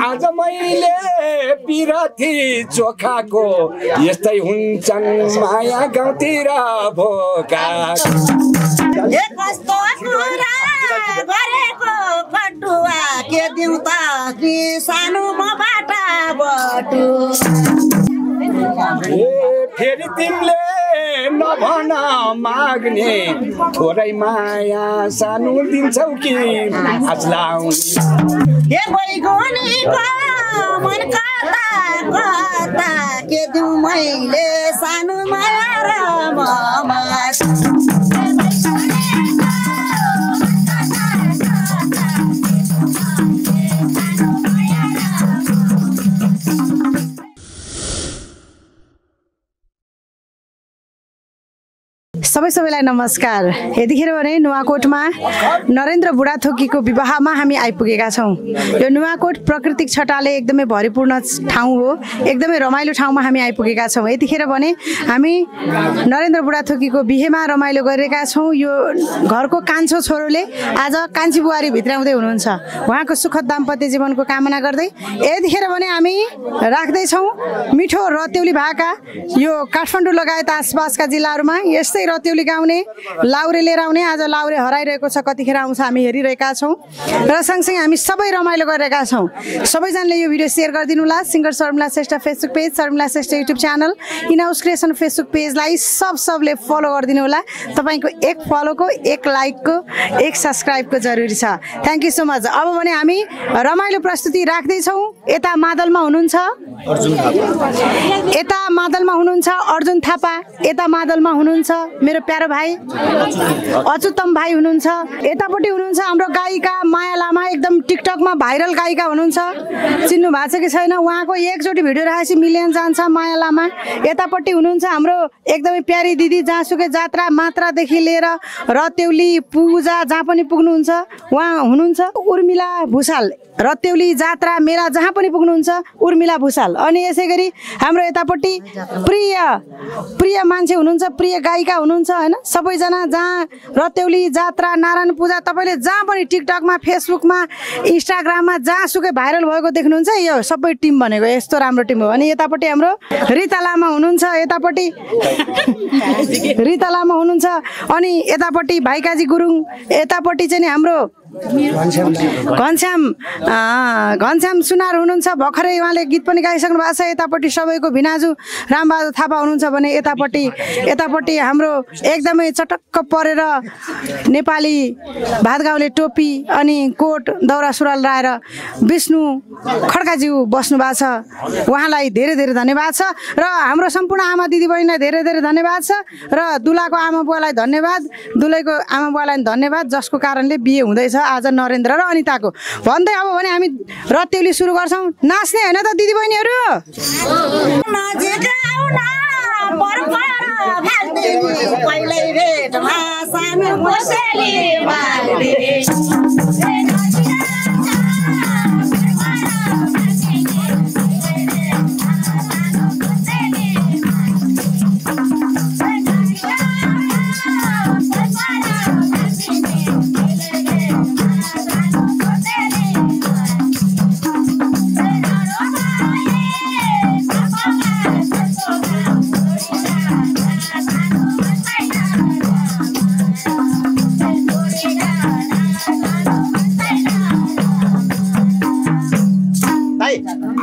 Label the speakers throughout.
Speaker 1: आज मैले पिरथी चोखाको यस्तै हुन्छन् माया गाउँतिर भोका
Speaker 2: कस्तो कुरा गरेको फटुवा के दिउँ त कि सानो मबाट बटु
Speaker 1: फेरि तिमीले नभन माग्ने थोरै माया सानो दिन्छौ कि
Speaker 2: के बैगुनीको मन कता कता के दिउँ मैले सानो माया र ममा
Speaker 3: सबैलाई नमस्कार। यतिखेर भने नुवाकोटमा नरेन्द्र बुढाथोकीको विवाहमा हामी आइपुगेका छौँ। यो नुवाकोट प्राकृतिक छटाले एकदमै भरिपूर्ण ठाउँ हो, एकदमै रमाइलो ठाउँमा हामी आइपुगेका छौँ। यतिखेर भने हामी नरेन्द्र बुढाथोकीको बिहेमा रमाइलो गरेका छौँ। यो घरको कान्छो छोरोले आज कान्छी बुहारी भित्राउँदै हुनुहुन्छ। उहाँको सुखद दाम्पत्य जीवनको कामना गर्दै यतिखेर भने हामी राख्दैछौँ मिठो रत्याउली भाका यो काठमाडौँ लगायत आसपासका जिल्लाहरूमा यस्तै रत्याउली गाउने लाउरे लिएर आउने। आज लाउरे हराइरहेको छ, कतिखेर आउँछ हामी हेरिरहेका छौँ र सँगसँगै हामी सबै रमाइलो गरिरहेका छौँ। सबैजनाले यो भिडियो सेयर गरिदिनु होला। Singer Sharmila Shrestha Facebook page, Sharmila Shrestha YouTube channel, in house creation Facebook पेजलाई सबले फलो गरिदिनु होला। तपाईँको एक फलोको, एक लाइकको, एक सब्सक्राइबको जरुरी छ। Thank you so much. अब भने हामी रमाइलो प्रस्तुति राख्दैछौँ। यता मादलमा हुनुहुन्छ अर्जुन थापा, यता मादलमा हुनुहुन्छ मेरो प्यारो भाइ अच्युतम भाइ हुनुहुन्छ, यतापट्टि हुनुहुन्छ हाम्रो गायिका माया लामा, एकदम टिकटकमा भाइरल गायिका हुनुहुन्छ। चिन्नु भएको छ कि छैन? उहाँको एकचोटि भिडियो राखेपछि मिलियन जान्छ माया लामा। यतापट्टि हुनुहुन्छ हाम्रो एकदमै प्यारी दिदी, जहाँसुकै जात्रा मात्रादेखि लिएर रत्याउली पूजा जहाँ पनि पुग्नुहुन्छ उहाँ हुनुहुन्छ उर्मिला भुसाल। रत्याउली जात्रा मेला जहाँ पनि पुग्नुहुन्छ उर्मिला भुसाल। अनि यसै गरी हाम्रो यतापट्टि प्रिय मान्छे हुनुहुन्छ, प्रिय गायिका हुनुहुन्छ हैन। सबैजना जहाँ रत्याउली जात्रा नारायण पूजा तपाईँले जहाँ पनि टिकटकमा फेसबुकमा इन्स्टाग्राममा जहाँसुकै भाइरल भएको देख्नुहुन्छ यो सबै टिम भनेको यस्तो राम्रो टिम हो। अनि यतापट्टि हाम्रो रिता लामा हुनुहुन्छ, यतापट्टि रिता लामा हुनुहुन्छ। अनि यतापट्टि भाइकाजी गुरुङ, यतापट्टि चाहिँ हाम्रो घनश्याम सुनार हुनुहुन्छ। भर्खरै उहाँले गीत पनि गाइसक्नु भएको छ। यतापट्टि सबैको भिनाजु रामबहादुर थापा हुनुहुन्छ भने यतापट्टि हाम्रो एकदमै चटक्क परेर नेपाली भातगाउँले टोपी अनि कोट दौरा सुरुवाल लाएर विष्णु खड्काज्यू बस्नु भएको छ। उहाँलाई धेरै धेरै धन्यवाद छ र हाम्रो सम्पूर्ण आमा दिदीबहिनीलाई धेरै धेरै धन्यवाद छ र दुलाको आमा बुवालाई धन्यवाद, दुलैको आमा बुवालाई धन्यवाद, जसको कारणले बिहे हुँदैछ आज नरेन्द्र र अनिताको भन्दै। अब भने हामी रत्याउली सुरु गर्छौँ। नाच्ने होइन त दिदीबहिनीहरू?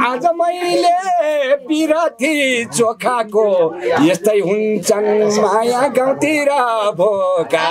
Speaker 1: आज मैले पिरथी चोखाको यस्तै हुन्छन् माया गाउँतिर भोका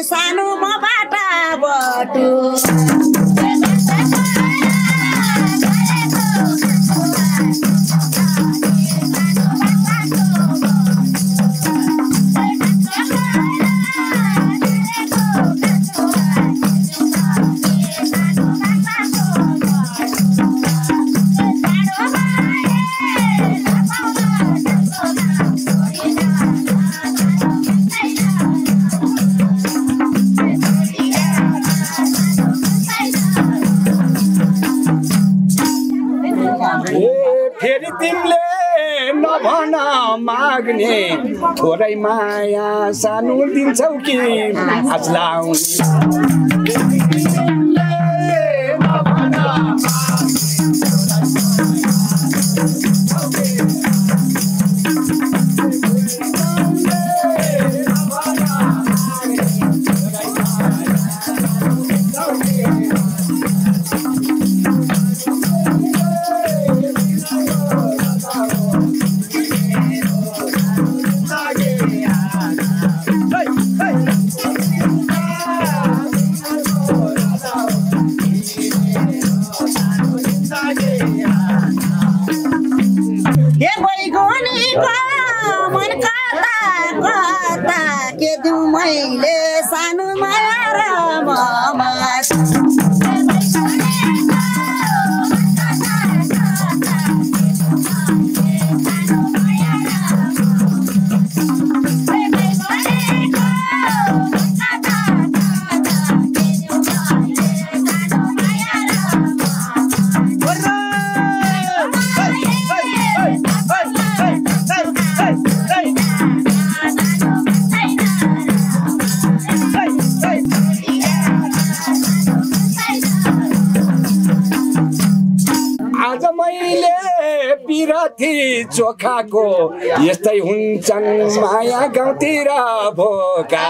Speaker 2: सानो मबाट बटु
Speaker 1: नभन माग्ने थोरै माया सानो दिन्छौ कि
Speaker 2: के दिउँ मैले सानो माया र ममस
Speaker 1: पिराती चोखाको यस्तै हुन्छन् माया गाउँतिर भोका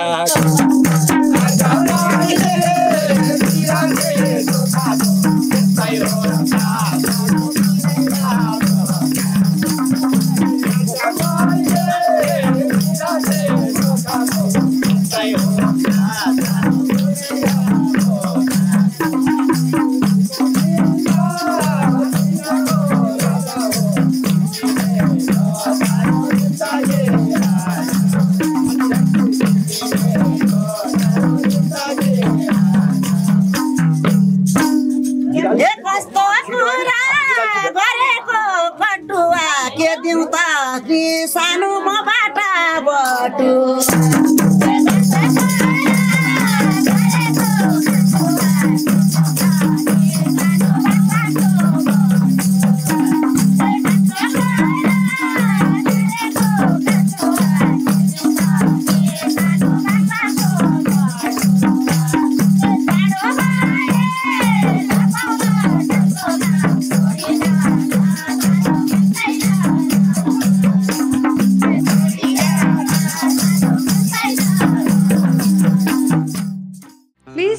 Speaker 2: सानो म बाटा बटु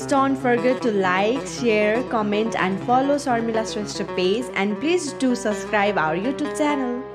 Speaker 4: Don't forget to like, share, comment and follow Sharmila Shrestha page, and please do subscribe our YouTube channel.